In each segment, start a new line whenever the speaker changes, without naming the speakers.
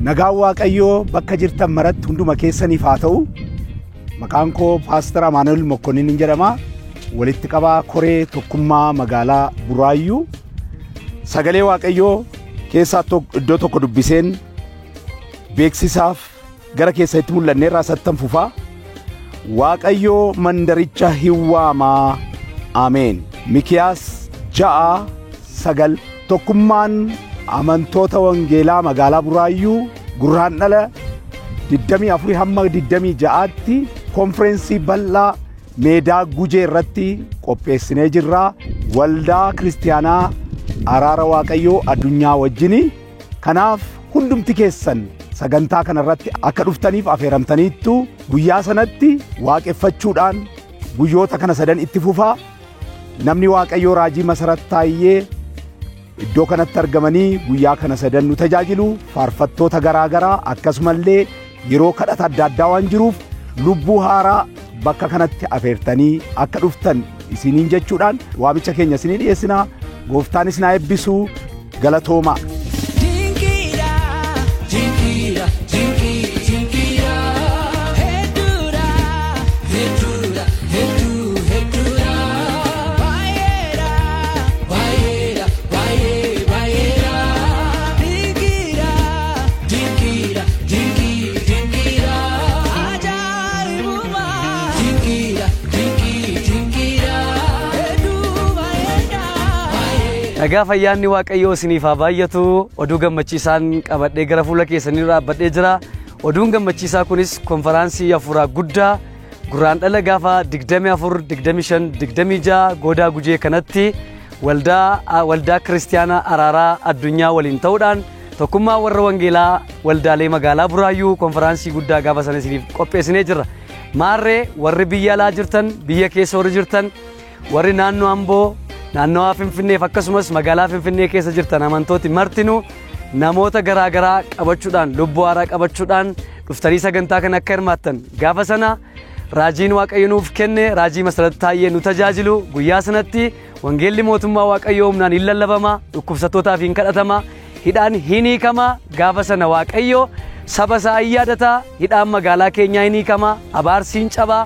Nagaan Waaqayyoo bakka jirtan maratti hunduma keessaniif haa ta'u. Maqaan koo Paaster Amaanuel Mokkonnin jedhama. Walitti qabaa koree tokkummaa magaalaa Buraayyuu. Sagalee Waaqayyoo keessaa iddoo tokko dubbiseen beeksisaaf gara keessatti mul'anneerraa sattan fufaa. Waaqayyoo mandaricha hin waamaa. Ameen. Mikiyaas 6:9. Tokkummaan amantoota wangeelaa magaalaa Buraayyuu Gurraandhala 24 hamma 26tti konfireensii bal'aa meedaa Gujee irratti qopheessinee jirra. Waldaa Kiristaanaa Araara Waaqayyoo addunyaa wajjini. Kanaaf hundumti keessan sagantaa kanarratti akka dhuftaniif affeeramtaniittu. Guyyaa sanatti waaqeffachuudhaan guyyoota kana sadan itti fufaa. Namni Waaqayyoo Raajii Masarat Taayyee iddoo kanatti argamanii guyyaa kana sadan nu tajaajilu. Faarfattoota garaa garaa akkasumallee yeroo kadhata adda addaa waan jiruuf lubbuu haaraa bakka kanatti afeertanii akka dhuftan isiniin jechuudhaan waamicha keenya isinii dhiyeessinaa. Gooftaan isin haa eebbisu. Galatoomaa.
Nagaa fayyaanni Waaqayyoo isiniif haa baay'atu. Oduu gammachiisaan qabadhee gara fuula keessanii dhaabbadhee jira. Oduun gammachiisaa kunis konferaansii hafuuraa guddaa Gurraandhala gaafa 24, 25, 26 goodaa Gujee kanatti waldaa Kiristaanaa Araaraa addunyaa waliin ta'uudhaan tokkummaa warra wangeelaa waldaalee magaalaa Buraayyuu konferaansii guddaa gaafa sana isiniif qopheessinee jirra. Maarree warri biyya alaa jirtan, biyya keessa warri jirtan, warri naannoo Amboo, naannawaa Finfinneef akkasumas magaalaa Finfinnee keessa jirtan amantooti martinuu namoota garaa garaa qabachuudhaan lubbuu haaraa qabachuudhaan dhuftanii sagantaa kana akka hirmaattan. Gaafa sana raajiin Waaqayyo nuuf kenne Raajii Masarat Taayyee nu tajaajilu. Guyyaa sanatti wangeelli mootummaa Waaqayyoo humnaan hin lallabama, dhukkubsattootaaf hin kadhatama, hidhaan hin hiikama. Gaafa sana Waaqayyo saba isaa hin yaadata, hidhaan magaalaa keenyaa hin hiikama, abaarsi hin cabaa,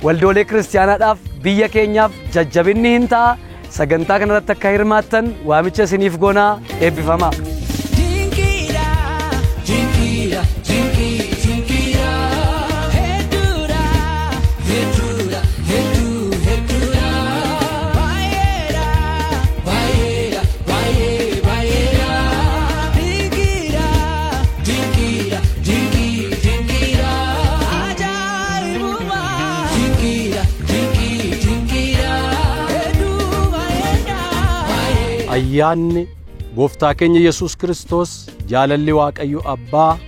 waldoolee kiristaanaadhaaf biyya keenyaaf jajjabinni hin ta'a. Sagantaa kanarratti akka hirmaattan waamicha isiniif goonaa. Eebbifamaa.
Ayyaanni Gooftaa keenya Yesuus Kiristoos, jaalalli Waaqayyo Abbaa,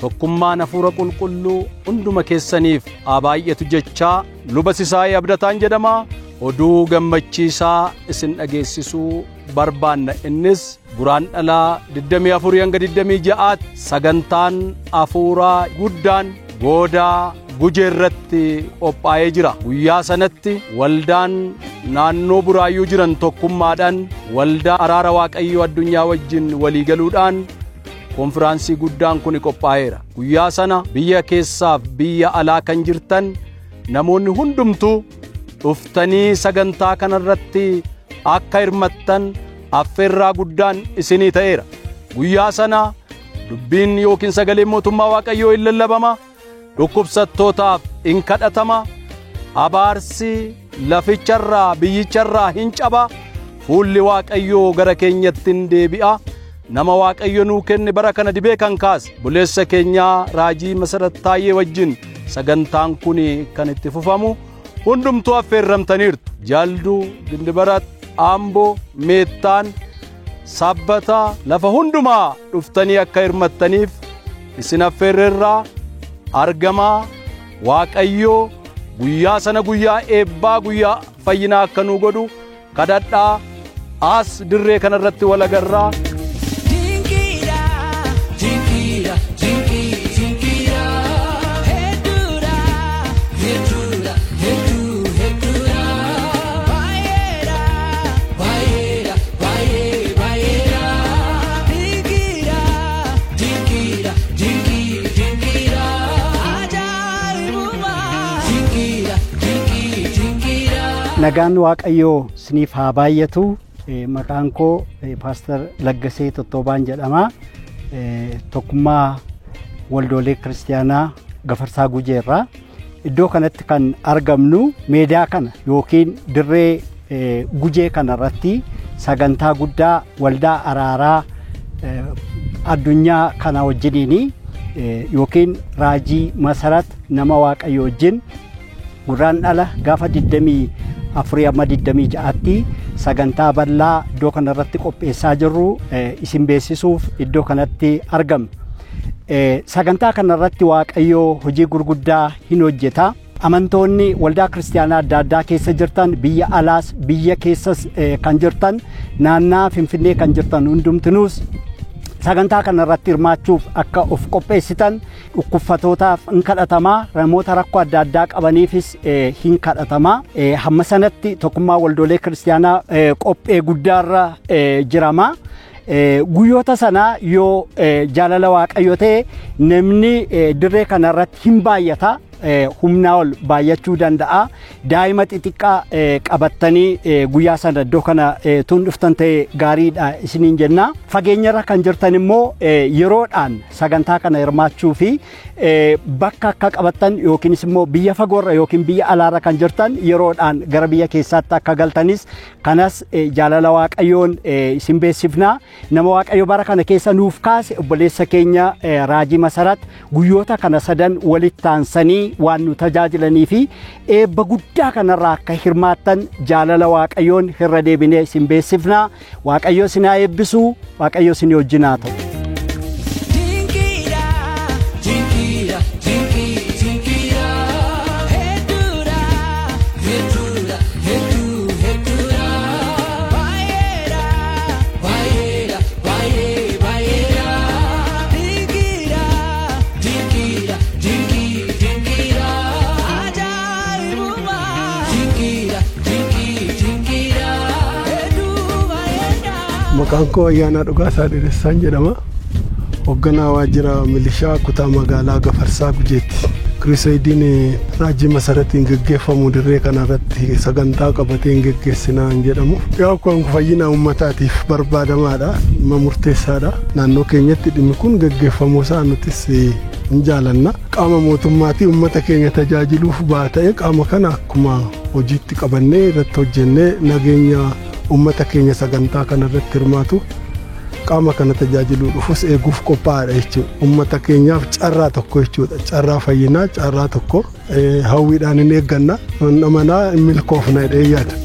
tokkummaan Hafuura Qulqulluu hunduma keessaniif haa baay'atu jechaa luba Sisaayee Abdataan jedhama. Oduu gammachiisaa isin dhageessisuu barbaanna. Innis Guraandhalaa 24 hanga 26tti sagantaan hafuuraa guddaan goodaa Gujee irratti qophaa'ee jira. Guyyaa sanatti waldaan naannoo Buraayyuu jiran tokkummaadhaan waldaa Araara Waaqayyoo addunyaa wajjin waliigaluudhaan konfiraansii guddaan kun qophaa'eera. Guyyaa sana biyya keessaaf biyya alaa kan jirtan namoonni hundumtuu dhuftanii sagantaa kanarratti akka hirmattan affeerraa guddaan isinii ta'eera. Guyyaa sana dubbiin yookiin sagaleen mootummaa Waaqayyoo hin lallabama, dhukkubsattootaaf hin kadhatama, abaarsi laficharraa biyyicharraa hin caba, fuulli Waaqayyoo gara keenyatti hin deebi'a. Nama Waaqayyo nuu kenne bara kana dibee kan kaase buleessa keenyaa Raajii Masarat Taayyee wajjin sagantaan kun kan itti fufamu. Hundumtuu affeerramtaniirtu. Jalduu, Gindibarat, Amboo, Meettaan, Sabbataa lafa hundumaa dhuftanii akka hirmattaniif isin affeerreerraa. Argamaa. Waaqayyoo guyyaa sana guyyaa eebbaa, guyyaa fayyinaa akka nuu godhu kadhadhaa. As dirree kanarratti wal agarraa.
Nagaan Waaqayyoo isiniif haa baay'atu. Maqaan koo Paaster Laggasee Tottoobaan jedhama. Tokkummaa Waldoolee Kiristiyaanaa Gafarsaa Gujeerraa. Iddoo kanatti kan argamnu meedaa kana yookiin dirree Gujee kanarratti sagantaa guddaa waldaa araaraa addunyaa kana wajjiniini yookiin Raajii Masarat nama Waaqayyo wajjin Guraandhala gaafa 24 amma 26tti sagantaa bal'aa iddoo kanarratti qopheessaa jirru isin beeksisuuf iddoo kanatti argamna. Sagantaa kanarratti Waaqayyo hojii gurguddaa hin hojjeta. Amantoonni waldaa kiristiyaanaa adda addaa keessa jirtan, biyya alaas biyya keessas kan jirtan, naannaa Finfinnee kan jirtan hundumtinuus sagantaa kanarratti hirmaachuuf akka of qopheessitan, dhukkubfatootaaf hin kadhatamaa, namoota rakkoo adda addaa qabaniifis hin kadhatamaa. Hamma sanatti tokkummaa waldoolee kiristiyaanaa qophee guddaarra jirama. Guyyoota sana yoo jaalala Waaqayyo ta'e namni dirree kanarratti hin baay'ata. Humnaa ol baay'achuu danda'a. Daa'ima xixiqqaa qabattanii guyyaa sana iddoo kana tun dhuftan ta'e gaariidha isiniin jenna. Fageenyarra kan jirtan immoo yeroodhaan sagantaa kana hirmaachuu fi bakka akka qabattan yookiinis immoo biyya fagoorra yookiin biyya alaarra kan jirtan yeroodhaan gara biyya keessaatti akka galtanis kanas jaalala Waaqayyoon isin beeksifna. Nama Waaqayyo bara kana keessa nuuf kaase obboleessa keenya Raajii Masarat guyyoota kana sadan walitti aansanii waan nu tajaajilanii fi eebba guddaa kanarraa akka hirmaattan jaalala Waaqayyoon irra deebinee isin beeksifna. Waaqayyo isin haa eebbisu, Waaqayyo isin wajjin haa ta'u.
Maqaan koo Ayyaanaa Dhugaasaa Dheeressaan jedhama. Hoogganaa waajjira milishaa kutaa magaalaa Gafarsaa Gujeetti. Kiriseediin Raajii Masaratiin geggeeffamu dirree kanarratti sagantaa qabateen geggeessinaa hin jedhamu. Yaa kun fayyina uummataatiif barbaadamaadha. Dhimma murteessaadha. Naannoo keenyatti dhimmi kun geggeeffamuu isaa nutis hin jaalanna. Qaama mootummaatii uummata keenya tajaajiluuf baa ta'e qaama kana akkuma hojiitti qabannee irratti hojjennee nageenya uummata keenya sagantaa kanarratti hirmaatu qaama kana tajaajiluu dhufus eeguuf qophaa'aadha jechuudha. Uummata keenyaaf carraa tokko jechuudha. Carraa fayyinaa carraa tokko hawwiidhaan hin eegganna. Amanaa hin milkoofna jedhee yaada.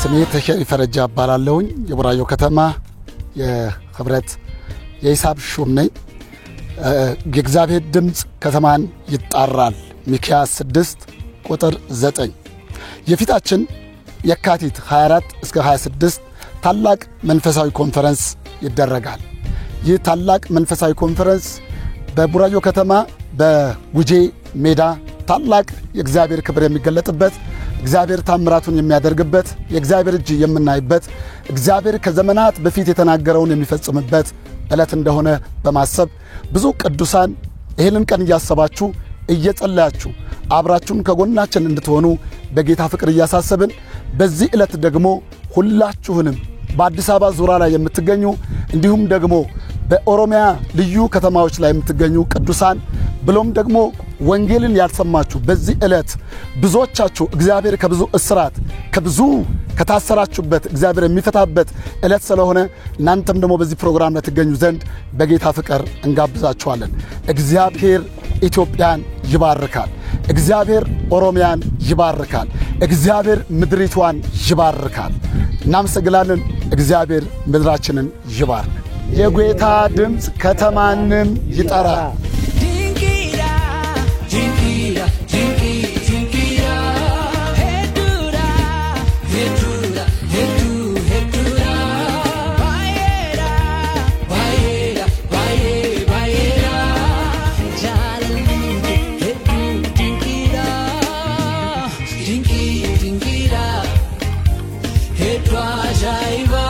ስሜ ተሸሪ ፈረጃ እባላለሁኝ። የቡራዮ ከተማ የህብረት የሂሳብ ሹም ነኝ። የእግዚአብሔር ድምፅ ከተማን ይጣራል። ሚክያስ 6 ቁጥር 9። የፊታችን የካቲት 24 እስከ 26 ታላቅ መንፈሳዊ ኮንፈረንስ ይደረጋል። ይህ ታላቅ መንፈሳዊ ኮንፈረንስ በቡራዮ ከተማ በጉጄ ሜዳ ታላቅ የእግዚአብሔር ክብር የሚገለጥበት፣ እግዚአብሔር ታምራቱን የሚያደርግበት፣ የእግዚአብሔር እጅ የምናይበት፣ እግዚአብሔር ከዘመናት በፊት የተናገረውን የሚፈጽምበት ዕለት እንደሆነ በማሰብ ብዙ ቅዱሳን ይህንን ቀን እያሰባችሁ እየጸለያችሁ አብራችሁን ከጎናችን እንድትሆኑ በጌታ ፍቅር እያሳሰብን፣ በዚህ ዕለት ደግሞ ሁላችሁንም በአዲስ አበባ ዙሪያ ላይ የምትገኙ እንዲሁም ደግሞ በኦሮሚያ ልዩ ከተማዎች ላይ የምትገኙ ቅዱሳን ብሎም ደግሞ ወንጌልን ያልሰማችሁ በዚህ ዕለት ብዙዎቻችሁ እግዚአብሔር ከብዙ እስራት ከብዙ ከታሰራችሁበት እግዚአብሔር የሚፈታበት ዕለት ስለሆነ እናንተም ደግሞ በዚህ ፕሮግራም ላይ ትገኙ ዘንድ በጌታ ፍቅር እንጋብዛችኋለን። እግዚአብሔር ኢትዮጵያን ይባርካል። እግዚአብሔር ኦሮሚያን ይባርካል። እግዚአብሔር ምድሪቷን ይባርካል። እናመሰግናለን። እግዚአብሔር ምድራችንን ይባርክ። የጌታ ድምፅ ከተማንም ይጠራል።
Dinqiidha hedduu ajaa'iba.